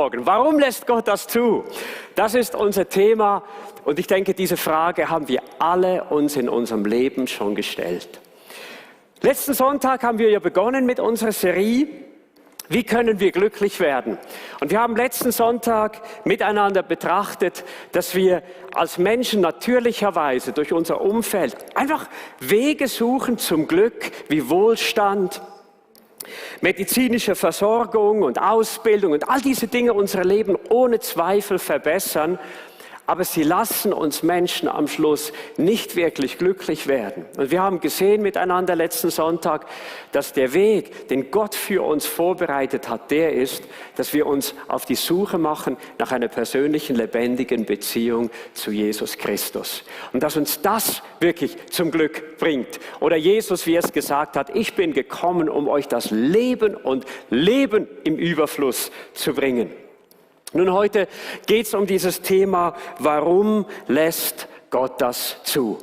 Warum lässt Gott das zu? Das ist unser Thema und ich denke, diese Frage haben wir alle uns in unserem Leben schon gestellt. Letzten Sonntag haben wir ja begonnen mit unserer Serie, wie können wir glücklich werden? Und wir haben letzten Sonntag miteinander betrachtet, dass wir als Menschen natürlicherweise durch unser Umfeld einfach Wege suchen zum Glück, wie Wohlstand, medizinische Versorgung und Ausbildung und all diese Dinge unser Leben ohne Zweifel verbessern, aber sie lassen uns Menschen am Schluss nicht wirklich glücklich werden. Und wir haben gesehen miteinander letzten Sonntag, dass der Weg, den Gott für uns vorbereitet hat, der ist, dass wir uns auf die Suche machen nach einer persönlichen, lebendigen Beziehung zu Jesus Christus. Und dass uns das wirklich zum Glück bringt. Oder Jesus, wie er es gesagt hat, ich bin gekommen, um euch das Leben und Leben im Überfluss zu bringen. Nun, heute geht es um dieses Thema, warum lässt Gott das zu?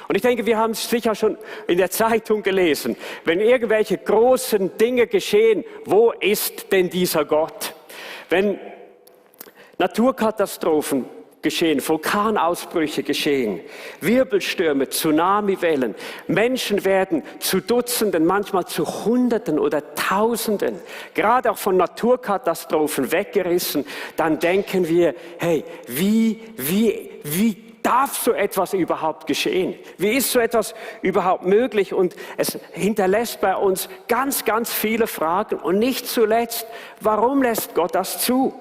Und ich denke, wir haben es sicher schon in der Zeitung gelesen. Wenn irgendwelche großen Dinge geschehen, wo ist denn dieser Gott? Wenn Naturkatastrophen geschehen, Vulkanausbrüche geschehen, Wirbelstürme, Tsunamiwellen, Menschen werden zu Dutzenden, manchmal zu Hunderten oder Tausenden, gerade auch von Naturkatastrophen weggerissen, dann denken wir, hey, wie darf so etwas überhaupt geschehen? Wie ist so etwas überhaupt möglich? Und es hinterlässt bei uns ganz, ganz viele Fragen und nicht zuletzt, warum lässt Gott das zu?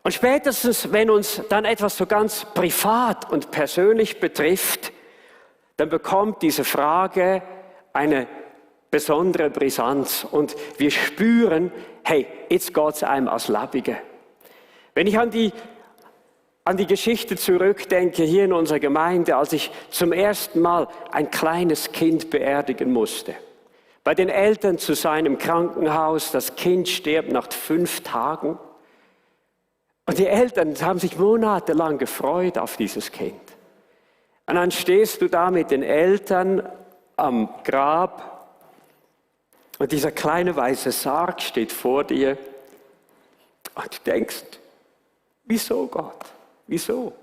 Und spätestens, wenn uns dann etwas so ganz privat und persönlich betrifft, dann bekommt diese Frage eine besondere Brisanz. Und wir spüren, hey, jetzt geht es einem als Labige. Wenn ich an die Geschichte zurückdenke, hier in unserer Gemeinde, als ich zum ersten Mal ein kleines Kind beerdigen musste. Bei den Eltern zu sein im Krankenhaus, das Kind stirbt nach 5 Tagen. Und die Eltern haben sich monatelang gefreut auf dieses Kind. Und dann stehst du da mit den Eltern am Grab und dieser kleine weiße Sarg steht vor dir und du denkst, wieso Gott? Wieso?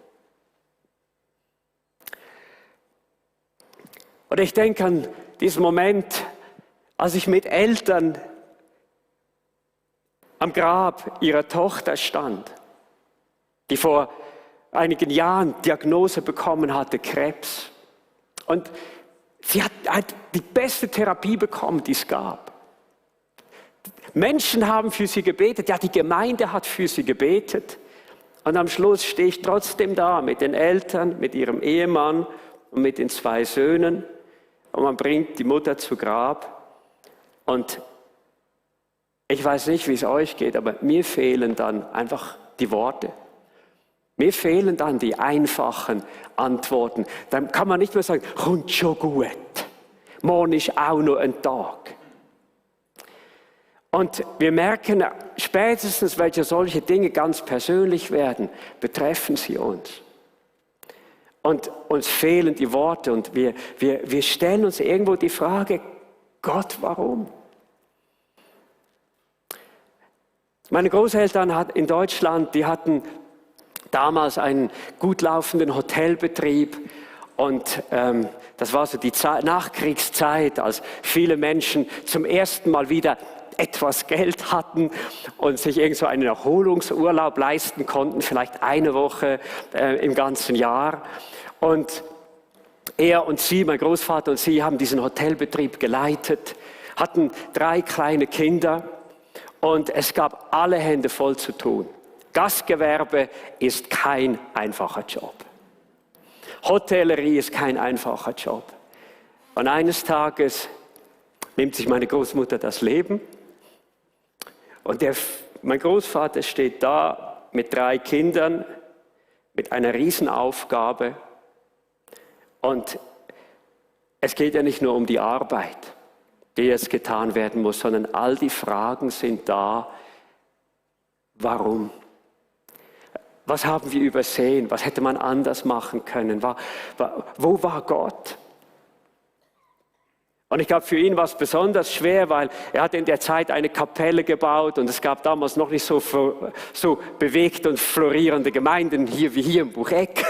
Und ich denke an diesen Moment, als ich mit Eltern am Grab ihrer Tochter stand, die vor einigen Jahren Diagnose bekommen hatte, Krebs. Und sie hat die beste Therapie bekommen, die es gab. Menschen haben für sie gebetet, ja, die Gemeinde hat für sie gebetet. Und am Schluss stehe ich trotzdem da mit den Eltern, mit ihrem Ehemann und mit den 2 Söhnen. Und man bringt die Mutter zu Grab. Und ich weiß nicht, wie es euch geht, aber mir fehlen dann einfach die Worte. Mir fehlen dann die einfachen Antworten. Dann kann man nicht mehr sagen, kommt schon gut. Morgen ist auch noch ein Tag. Und wir merken spätestens, welche solche Dinge ganz persönlich werden, betreffen sie uns. Und uns fehlen die Worte und wir stellen uns irgendwo die Frage, Gott, warum? Meine Großeltern in Deutschland, die hatten damals einen gut laufenden Hotelbetrieb und das war so die Nachkriegszeit, als viele Menschen zum ersten Mal wieder etwas Geld hatten und sich irgend so einen Erholungsurlaub leisten konnten, vielleicht eine Woche im ganzen Jahr. Und er und sie, mein Großvater und sie, haben diesen Hotelbetrieb geleitet, hatten 3 kleine Kinder und es gab alle Hände voll zu tun. Gastgewerbe ist kein einfacher Job. Hotellerie ist kein einfacher Job. Und eines Tages nimmt sich meine Großmutter das Leben. Und mein Großvater steht da mit 3 Kindern, mit einer Riesenaufgabe. Und es geht ja nicht nur um die Arbeit, die jetzt getan werden muss, sondern all die Fragen sind da. Warum? Was haben wir übersehen? Was hätte man anders machen können? Wo war Gott? Und ich glaube, für ihn war es besonders schwer, weil er hat in der Zeit eine Kapelle gebaut und es gab damals noch nicht so bewegte und florierende Gemeinden hier wie hier im Bucheck.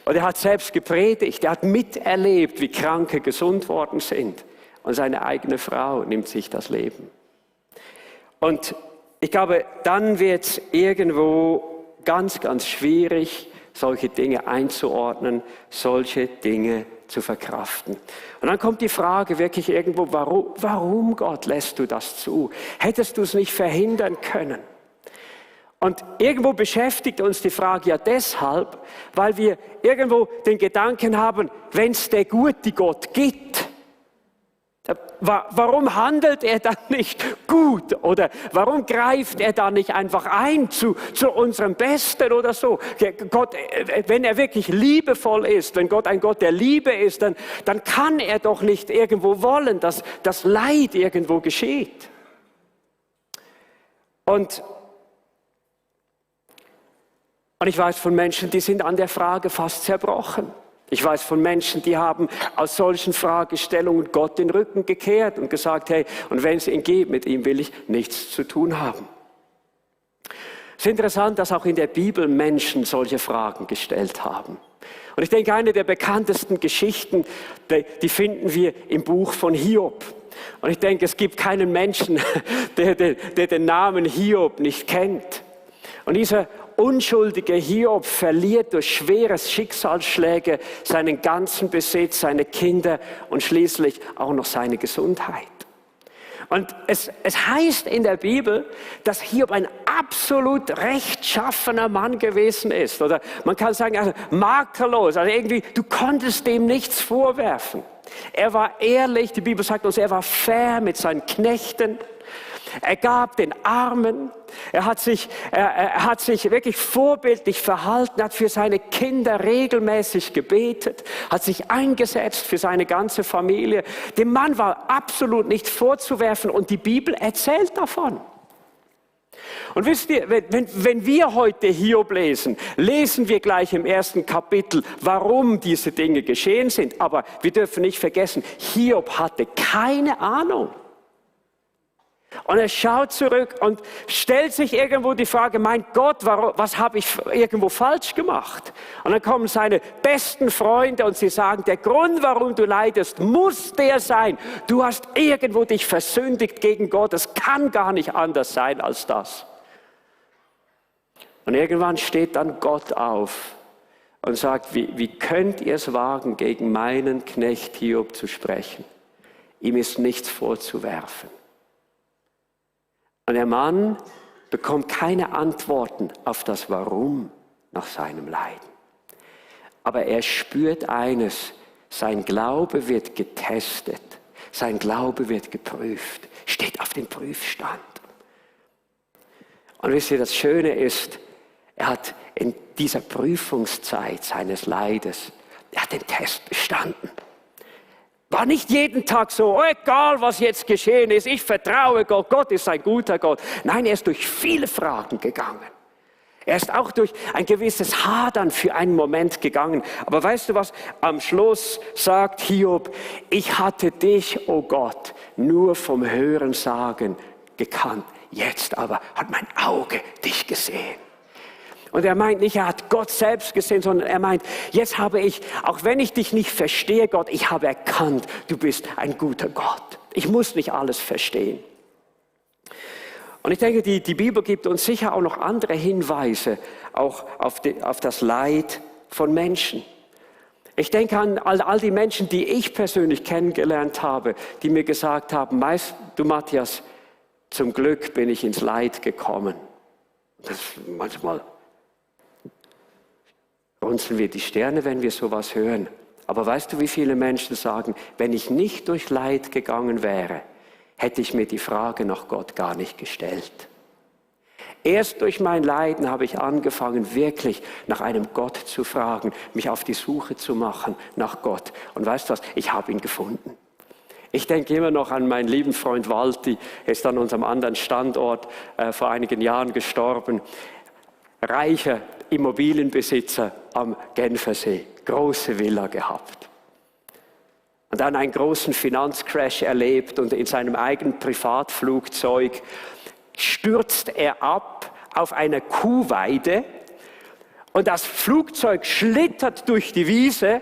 Und er hat selbst gepredigt, er hat miterlebt, wie Kranke gesund worden sind. Und seine eigene Frau nimmt sich das Leben. Und ich glaube, dann wird es irgendwo ganz, ganz schwierig, solche Dinge einzuordnen, solche Dinge zu verkraften. Und dann kommt die Frage wirklich irgendwo, warum Gott lässt du das zu? Hättest du es nicht verhindern können? Und irgendwo beschäftigt uns die Frage ja deshalb, weil wir irgendwo den Gedanken haben, wenn es der gute Gott gibt, warum handelt er dann nicht gut? Oder warum greift er dann nicht einfach ein zu unserem Besten oder so? Gott, wenn er wirklich liebevoll ist, wenn Gott ein Gott der Liebe ist, dann kann er doch nicht irgendwo wollen, dass das Leid irgendwo geschieht. Und ich weiß von Menschen, die sind an der Frage fast zerbrochen. Ich weiß von Menschen, die haben aus solchen Fragestellungen Gott den Rücken gekehrt und gesagt, hey, und wenn es ihn gibt, mit ihm will ich nichts zu tun haben. Es ist interessant, dass auch in der Bibel Menschen solche Fragen gestellt haben. Und ich denke, eine der bekanntesten Geschichten, die finden wir im Buch von Hiob. Und ich denke, es gibt keinen Menschen, der den Namen Hiob nicht kennt. Und dieser unschuldige Hiob verliert durch schwere Schicksalsschläge seinen ganzen Besitz, seine Kinder und schließlich auch noch seine Gesundheit. Und es heißt in der Bibel, dass Hiob ein absolut rechtschaffener Mann gewesen ist. Oder man kann sagen, also makellos. Also irgendwie, du konntest dem nichts vorwerfen. Er war ehrlich, die Bibel sagt uns, er war fair mit seinen Knechten. Er gab den Armen, er hat sich wirklich vorbildlich verhalten, hat für seine Kinder regelmäßig gebetet, hat sich eingesetzt für seine ganze Familie. Dem Mann war absolut nichts vorzuwerfen und die Bibel erzählt davon. Und wisst ihr, wenn wir heute Hiob lesen, lesen wir gleich im ersten Kapitel, warum diese Dinge geschehen sind. Aber wir dürfen nicht vergessen, Hiob hatte keine Ahnung. Und er schaut zurück und stellt sich irgendwo die Frage, mein Gott, was habe ich irgendwo falsch gemacht? Und dann kommen seine besten Freunde und sie sagen, der Grund, warum du leidest, muss der sein. Du hast irgendwo dich versündigt gegen Gott. Es kann gar nicht anders sein als das. Und irgendwann steht dann Gott auf und sagt, wie könnt ihr es wagen, gegen meinen Knecht Hiob zu sprechen? Ihm ist nichts vorzuwerfen. Und der Mann bekommt keine Antworten auf das Warum nach seinem Leiden. Aber er spürt eines, sein Glaube wird getestet, sein Glaube wird geprüft, steht auf dem Prüfstand. Und wisst ihr, das Schöne ist, er hat in dieser Prüfungszeit seines Leides, er hat den Test bestanden. War nicht jeden Tag so, egal was jetzt geschehen ist, ich vertraue Gott, Gott ist ein guter Gott. Nein, er ist durch viele Fragen gegangen. Er ist auch durch ein gewisses Hadern für einen Moment gegangen. Aber weißt du was, am Schluss sagt Hiob, ich hatte dich, oh Gott, nur vom Hörensagen gekannt. Jetzt aber hat mein Auge dich gesehen. Und er meint nicht, er hat Gott selbst gesehen, sondern er meint, jetzt habe ich, auch wenn ich dich nicht verstehe, Gott, ich habe erkannt, du bist ein guter Gott. Ich muss nicht alles verstehen. Und ich denke, die Bibel gibt uns sicher auch noch andere Hinweise, auch auf das Leid von Menschen. Ich denke an all die Menschen, die ich persönlich kennengelernt habe, die mir gesagt haben, weißt du Matthias, zum Glück bin ich ins Leid gekommen. Das manchmal runzeln wir die Stirne, wenn wir sowas hören. Aber weißt du, wie viele Menschen sagen, wenn ich nicht durch Leid gegangen wäre, hätte ich mir die Frage nach Gott gar nicht gestellt. Erst durch mein Leiden habe ich angefangen, wirklich nach einem Gott zu fragen, mich auf die Suche zu machen nach Gott. Und weißt du was, ich habe ihn gefunden. Ich denke immer noch an meinen lieben Freund Walti, er ist an unserem anderen Standort vor einigen Jahren gestorben. Reicher Immobilienbesitzer am Genfersee, große Villa gehabt. und dann einen großen Finanzcrash erlebt und in seinem eigenen Privatflugzeug stürzt er ab auf einer Kuhweide und das Flugzeug schlittert durch die Wiese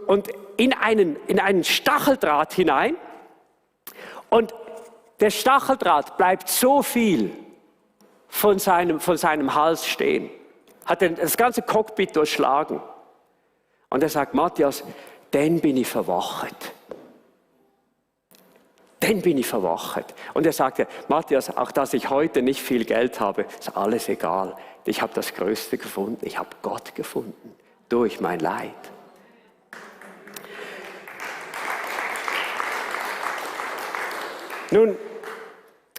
und in einen Stacheldraht hinein und der Stacheldraht bleibt so viel von seinem Hals stehen, hat das ganze Cockpit durchschlagen. Und er sagt, Matthias, dann bin ich verwacht. Dann bin ich verwacht. Und er sagte, Matthias, auch dass ich heute nicht viel Geld habe, ist alles egal. Ich habe das Größte gefunden. Ich habe Gott gefunden durch mein Leid. Nun,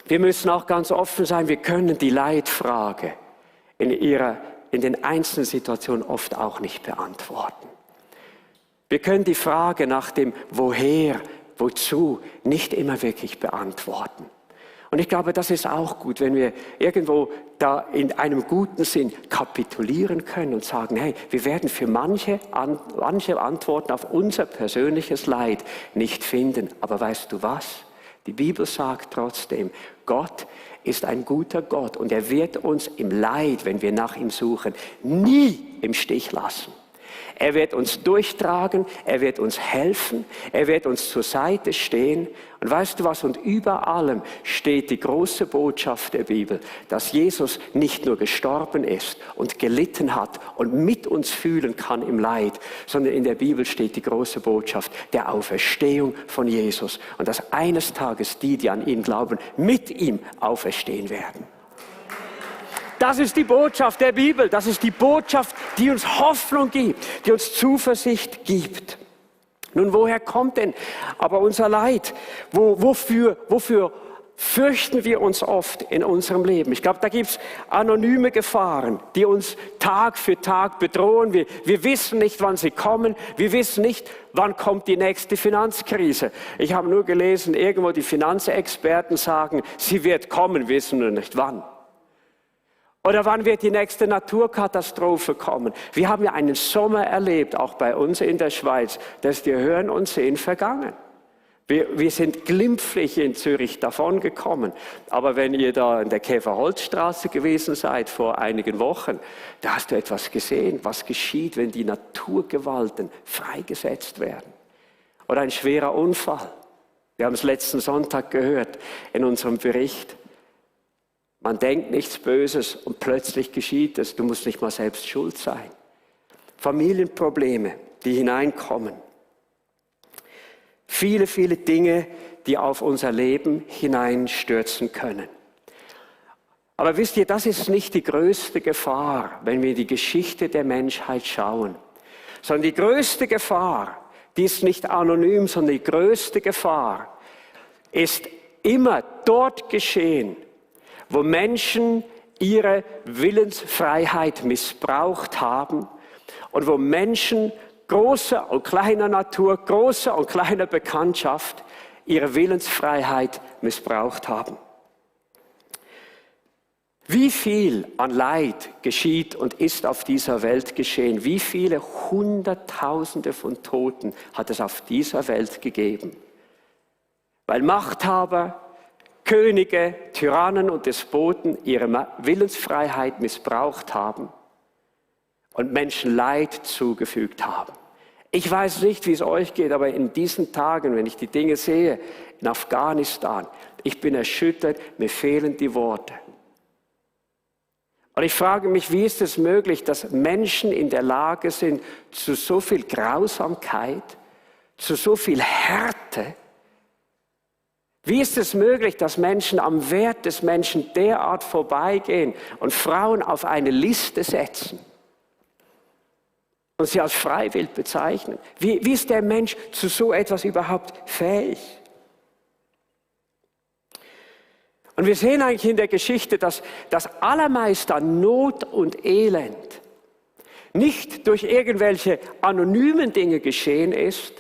wir müssen auch ganz offen sein, wir können die Leidfrage in den einzelnen Situationen oft auch nicht beantworten. Wir können die Frage nach dem Woher, Wozu nicht immer wirklich beantworten. Und ich glaube, das ist auch gut, wenn wir irgendwo da in einem guten Sinn kapitulieren können und sagen, hey, wir werden für manche Antworten auf unser persönliches Leid nicht finden. Aber weißt du was? Die Bibel sagt trotzdem, Gott ist ein guter Gott und er wird uns im Leid, wenn wir nach ihm suchen, nie im Stich lassen. Er wird uns durchtragen, er wird uns helfen, er wird uns zur Seite stehen. Und weißt du was? Und über allem steht die große Botschaft der Bibel, dass Jesus nicht nur gestorben ist und gelitten hat und mit uns fühlen kann im Leid, sondern in der Bibel steht die große Botschaft der Auferstehung von Jesus. Und dass eines Tages die an ihn glauben, mit ihm auferstehen werden. Das ist die Botschaft der Bibel, das ist die Botschaft, die uns Hoffnung gibt, die uns Zuversicht gibt. Nun, woher kommt denn aber unser Leid? Wofür fürchten wir uns oft in unserem Leben? Ich glaube, da gibt es anonyme Gefahren, die uns Tag für Tag bedrohen. Wir wissen nicht, wann sie kommen. Wir wissen nicht, wann kommt die nächste Finanzkrise. Ich habe nur gelesen, irgendwo die Finanzexperten sagen, sie wird kommen, wissen nur nicht wann. Oder wann wird die nächste Naturkatastrophe kommen? Wir haben ja einen Sommer erlebt, auch bei uns in der Schweiz, da ist die Hören und Sehen vergangen. Wir sind glimpflich in Zürich davongekommen. Aber wenn ihr da in der Käferholzstraße gewesen seid vor einigen Wochen, da hast du etwas gesehen, was geschieht, wenn die Naturgewalten freigesetzt werden. Oder ein schwerer Unfall. Wir haben es letzten Sonntag gehört in unserem Bericht. Man denkt nichts Böses und plötzlich geschieht es. Du musst nicht mal selbst schuld sein. Familienprobleme, die hineinkommen. Viele, viele Dinge, die auf unser Leben hineinstürzen können. Aber wisst ihr, das ist nicht die größte Gefahr, wenn wir die Geschichte der Menschheit schauen. Sondern die größte Gefahr, die ist nicht anonym, sondern die größte Gefahr ist immer dort geschehen, wo Menschen ihre Willensfreiheit missbraucht haben und wo Menschen großer und kleiner Natur, großer und kleiner Bekanntschaft ihre Willensfreiheit missbraucht haben. Wie viel an Leid geschieht und ist auf dieser Welt geschehen? Wie viele Hunderttausende von Toten hat es auf dieser Welt gegeben? Weil Machthaber, Könige, Tyrannen und Despoten ihre Willensfreiheit missbraucht haben und Menschen Leid zugefügt haben. Ich weiß nicht, wie es euch geht, aber in diesen Tagen, wenn ich die Dinge sehe, in Afghanistan, ich bin erschüttert, mir fehlen die Worte. Und ich frage mich, wie ist es möglich, dass Menschen in der Lage sind, zu so viel Grausamkeit, zu so viel Härte. Wie ist es möglich, dass Menschen am Wert des Menschen derart vorbeigehen und Frauen auf eine Liste setzen und sie als freiwillig bezeichnen? Wie ist der Mensch zu so etwas überhaupt fähig? Und wir sehen eigentlich in der Geschichte, dass das Allermeiste an Not und Elend nicht durch irgendwelche anonymen Dinge geschehen ist,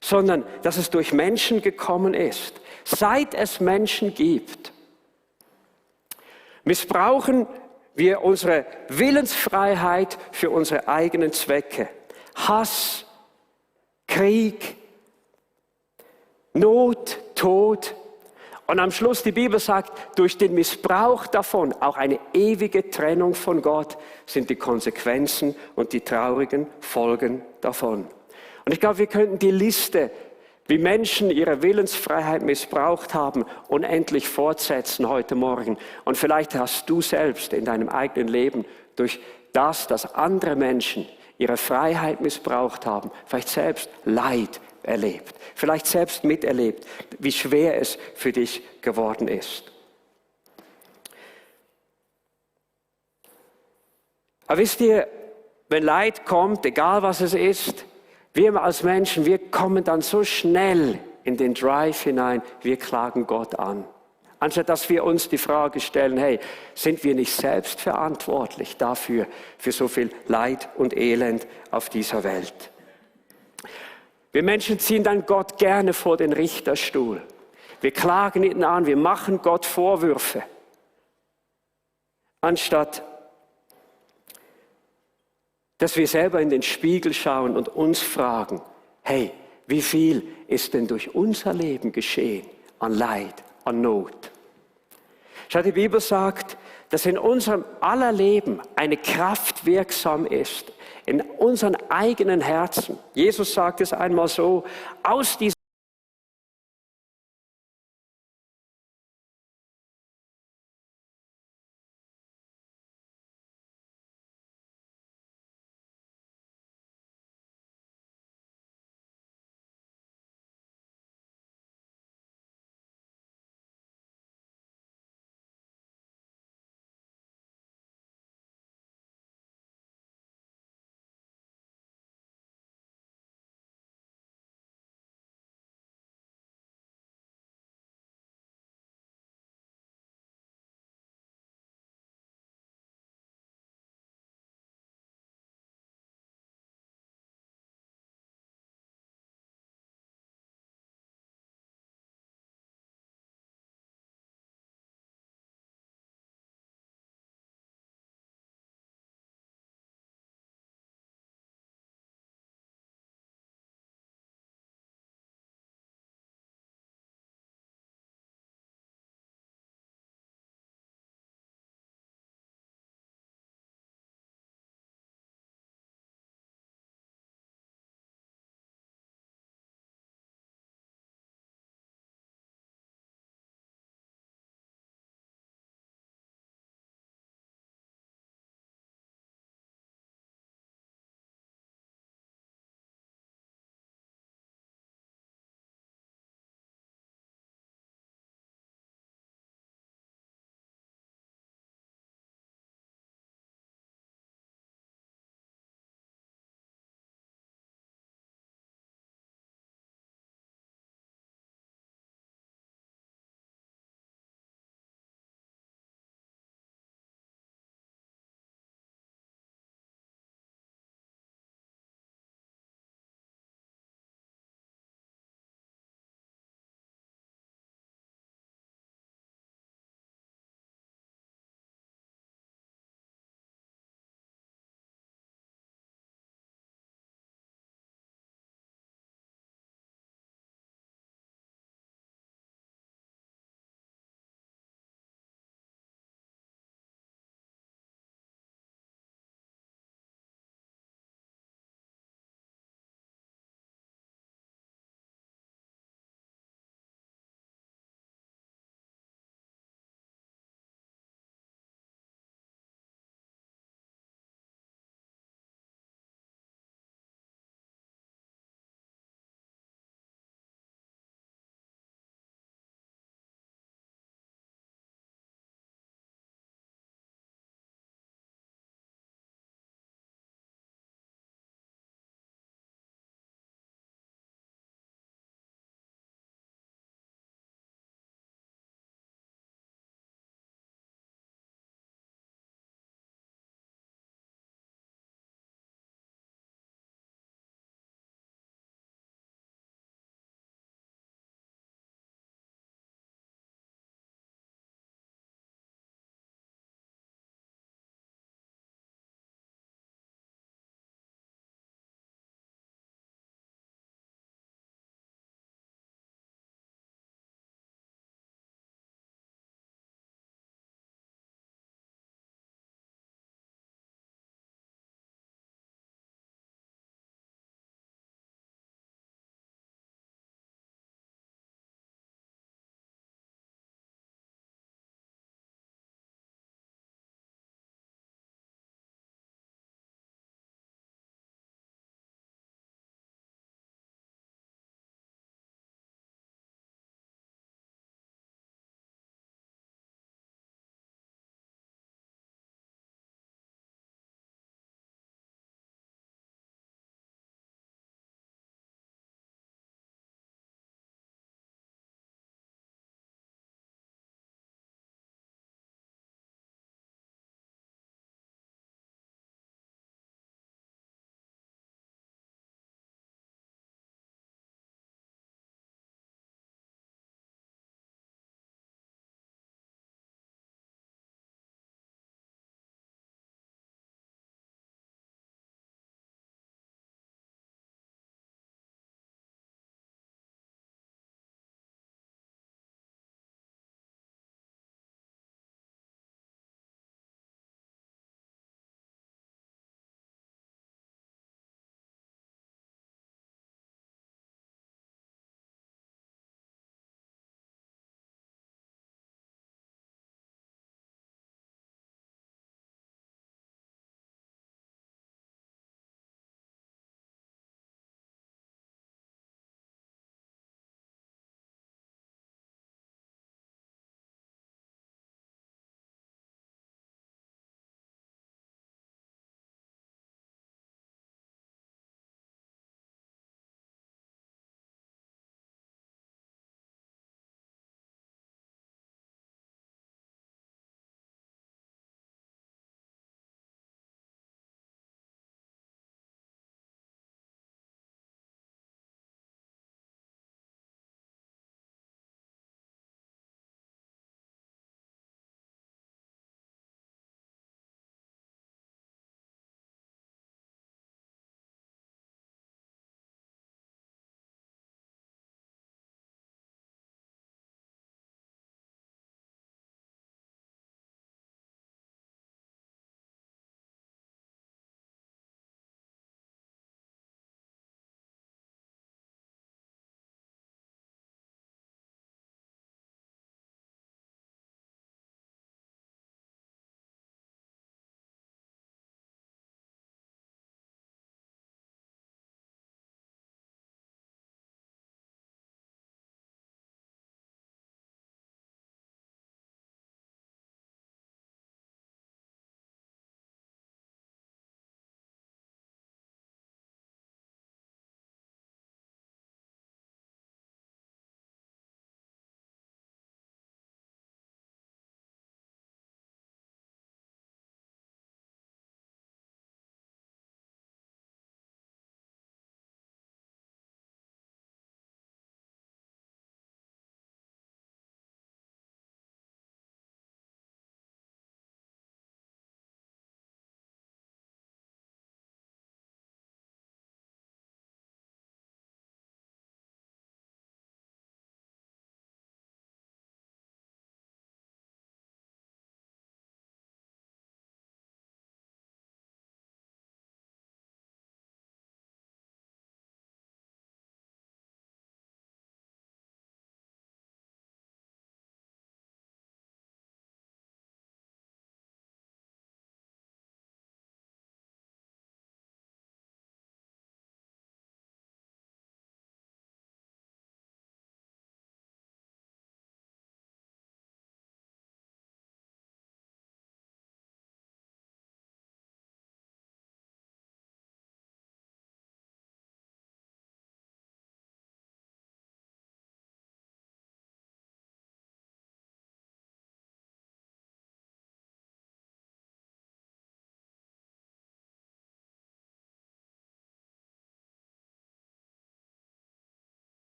sondern dass es durch Menschen gekommen ist. Seit es Menschen gibt, missbrauchen wir unsere Willensfreiheit für unsere eigenen Zwecke. Hass, Krieg, Not, Tod. Und am Schluss, die Bibel sagt, durch den Missbrauch davon, auch eine ewige Trennung von Gott, sind die Konsequenzen und die traurigen Folgen davon. Und ich glaube, wir könnten die Liste, wie Menschen ihre Willensfreiheit missbraucht haben, unendlich fortsetzen heute Morgen. Und vielleicht hast du selbst in deinem eigenen Leben durch das, dass andere Menschen ihre Freiheit missbraucht haben, vielleicht selbst Leid erlebt, vielleicht selbst miterlebt, wie schwer es für dich geworden ist. Aber wisst ihr, wenn Leid kommt, egal was es ist, wir als Menschen, wir kommen dann so schnell in den Drive hinein, wir klagen Gott an. Anstatt dass wir uns die Frage stellen, hey, sind wir nicht selbst verantwortlich dafür, für so viel Leid und Elend auf dieser Welt? Wir Menschen ziehen dann Gott gerne vor den Richterstuhl. Wir klagen ihn an, wir machen Gott Vorwürfe. Anstatt, dass wir selber in den Spiegel schauen und uns fragen, hey, wie viel ist denn durch unser Leben geschehen an Leid, an Not? Schau, die Bibel sagt, dass in unserem aller Leben eine Kraft wirksam ist, in unseren eigenen Herzen. Jesus sagt es einmal so, aus diesem